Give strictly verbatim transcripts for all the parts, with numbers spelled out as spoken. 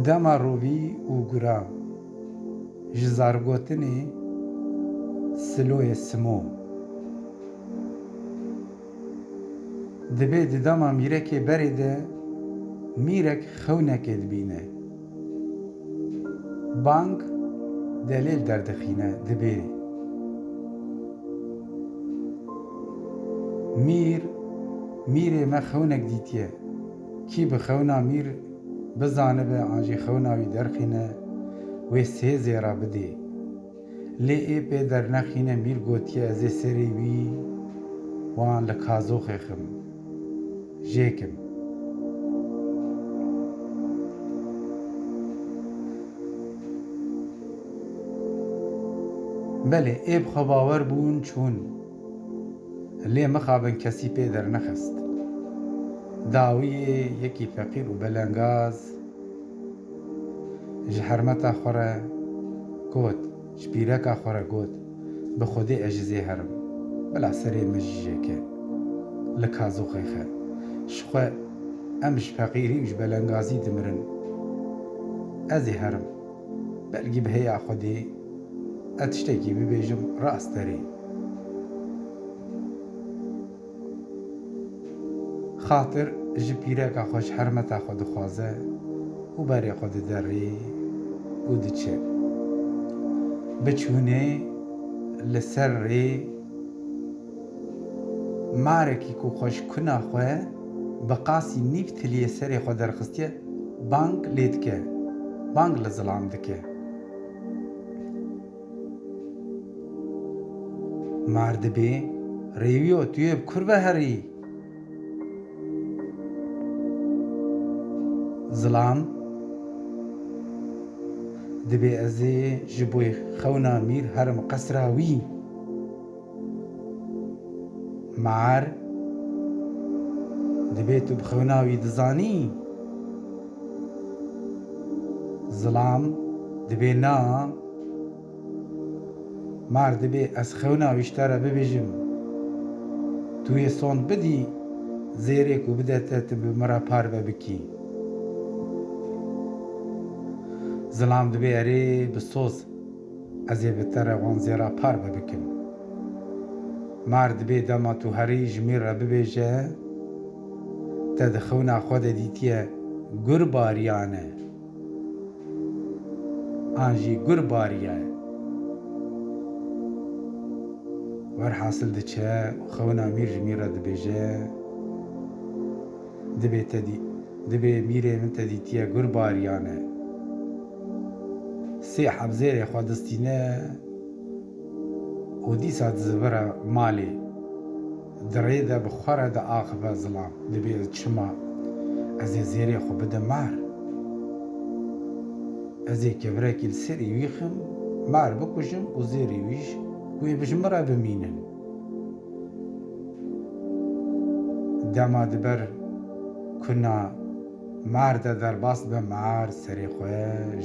Dema rovî û gura, ji zargotinê siloyê simo. Dibê di dema mîrekê berê de mîrek xewnekê dibîne. Bang delêl derdixîne, dibê. Mîr, mîrê me xewnek dîtiye. Kî bi xewna mîr bizanibe an jî xewna wî derxîne, wê sê zêra bidê. Lê ê pê dernexîne, mîr gotiye, ez ê serê wî wan li kazoxê xim, jêkim. Belê, ê bi xwe bawer bûn, çûn. Lê mixabin kesî pê dernexist. Dawiyê yekî feqîr û belengaz ji hermeta xwe re got, ji pîreka xwe re got, bi Xwedê ez ji zê herim. Bila serê min jî jêke. Li kazoxê xe. Ji xwe em ji feqîrî û ji belengazî dimirin. Ez ê herim. Belkî bi hêya Xwedê ez tiştekî bibêjim, rast derê. Xatir ji pîreka xwe, ji hermeta xwe dixwaze û berê xwe dide rê û diçe. Bi çûnê li ser rê marekî ku xwe ji kuna xwe bi qasî nîv tiliyê serê xwe derxistiye, bang lê dike, bang li zilam dike. Mar dibê, rêwiyo, tu yê bi kur ve herî? Zilam dibê, ez ê ji bo xewna mîr herim qesra wî. Mar dibê, tu bi xewna wî dizanî? Zilam dibê, na. Mar dibê, ez xewna wî ji te re bibêjim. Tu yê sond bidî zêrê ku bide te, tu bi min re parve bikî. Zilam dibê, erê, bi soz, ez ê bi te re wan zêra parve bikim. Mar dibê, dema tu herî ji mîr re bibêje, te di xewna xwe de dîtiye gur bariyane. An jî gur bariye. Werhasil diçe û xewna mîr ji mîr re dibêje, dibê te dî-, dibê mîrê min te dîtiye gur bariyane. Sê heb zêrê xwe distîne û dîsa dizivire malê. Di rê de bi xwe re diaxive zilam. Dibê, çima ez ê zêrê xwe bidim mar? Ez ê kevirekî li serî wî xim, mar bikujim û zêrê wî ji wê bi ji min re bimînin. Dema di ber kuna mar de derbas dibe, mar serê xwe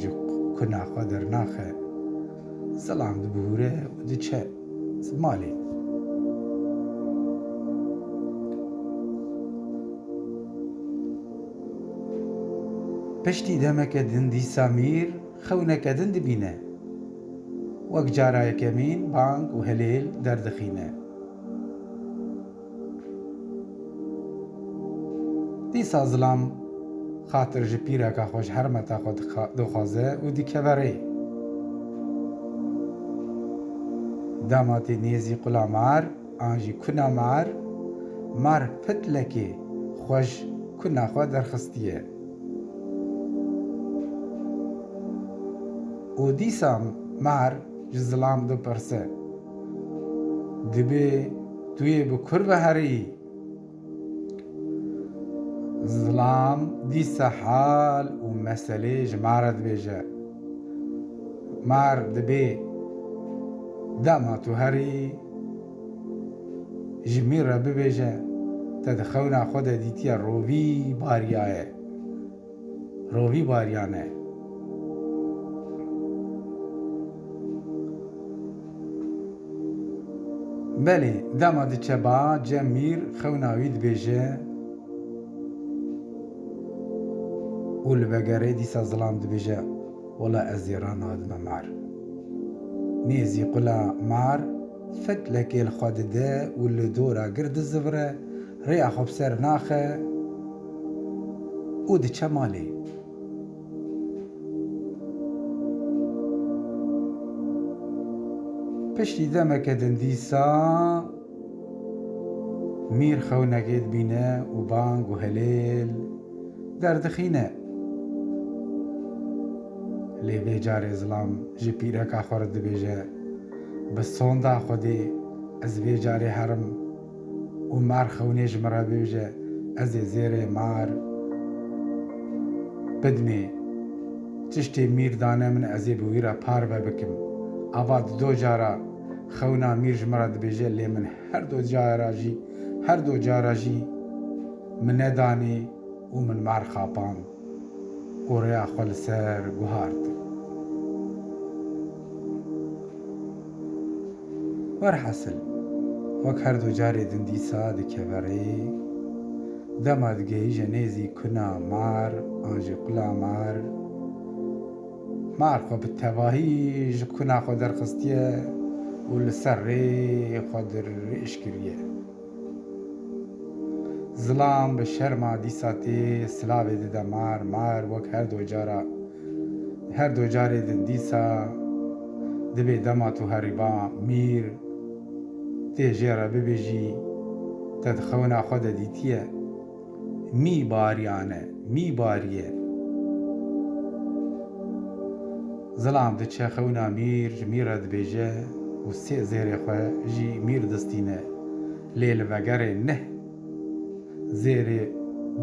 ji kuna xwe dernaxe. Zilam dibihûre û diçe malê. Piştî demeke din dîsa mîr xewneke din dibîne. Wek cara yekemîn bang û helêl derdixîne. Dîsa zilam xatir ji pîreka xwe, ji hermeta xwe dixa-, dixwaze û dikeve rê. Dema tê nêzî qula mar an jî kuna mar, mar pitlekê xwe ji kuna xwe derxistiye. Û dîsa mar ji zilam dipirse, dibê tu yê bi kur ve herî? Zilam dîsa hal û meselê ji mar re dibêje. Mar dibê, dema tu herî, ji mîr re bibêje, te di xewna xwe de dîtiye rovî bariyaye. Rovî bariyane. Belê, dema diçe ba cem mîr xewna wî dibêje û li vegerê dîsa zilam dibêje, wela ez zêra nadime mar. Nêzî qula mar fitlekê li xwe dide û li dora gir dizivire, rêya xwe bi ser naxe û diçe malê. Piştî demeke din dîsa mîr xewnekê dibîne û bang û helêl derdixîne. Lê vê carê zilam ji pîreka xwe re dibêje, bi sonda Xwedê ez vê carê herim û mar xewnê ji min re bêje, ez ê zêrê mar bidimê. Tiştê mîr dane min, ez ê bi wî re parve bikim. Ava dido cara xewna mîr ji min re dibêje, lê min her do cara jî, her do cara jî min nedanê û min mar xapand û rêya xwe li ser guhart. Werhasil, wek her do carê din dîsa dikeve rê. Dema digihîje nêzî kuna mar an jî qula mar, mar xwe bi tevahî ji kuna xwe derxistiye û li ser rê xwe dirêj kiriye. Zilam bi şerma dîsa tê silavê dide mar, mar wek her do cara, her do carê din dîsa dibê dema tu herîba mîr tê jê re bibêjî, te di xewna xwe de dîtiye, mî bariyane, mî bariye. Zilam diçe xewna mîr ji mîr re dibêje û sê zêrê xwe jî mîr distîne. Lê li vegerê neh zêrê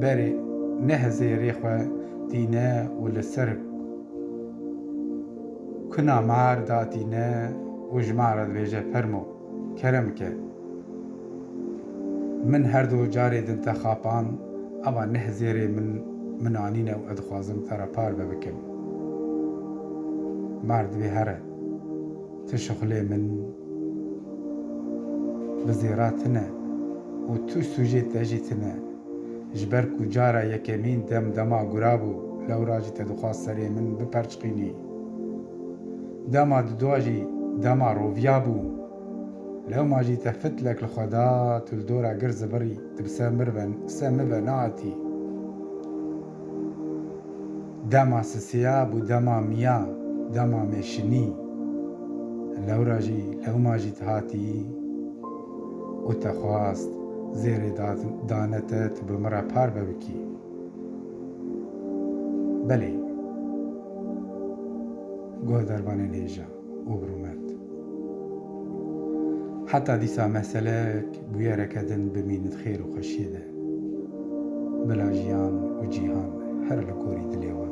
berê neh zêrê xwe tîne û li ser kuna mar datîne û ji mar re dibêje, fermo, kerem ke. Min her du carê din te xapand, eva neh zêrê min, min anîne û ez dixwazim te re parve bikim. Mar dibê here, tu şixulê min bi zêra tune û tu sûcê te jî tune. Ji ber ku cara yekemîn dem dema gura bû, lewra jî te dixwast serê min biperçqînî. Dema didua jî dema roviya bû. Lewma jî te fitlek li xwe da, tu li dora gir zibirî, tu bi ser mir ve, ser min ve nehatî. Dema sisiya bû, dema miya, dema mêşinî. Lewra jî, lewma jî tu hatî û te xwest zêrê da-, dane te, tu bi min re parve bikî. Belê, guhdarvanên hêja û bi rûmet. Heta dîsa meselek bûyereke din bimînin xêr û xweşiyê de. Bila jiyan û cîhan her li gorî dilê we.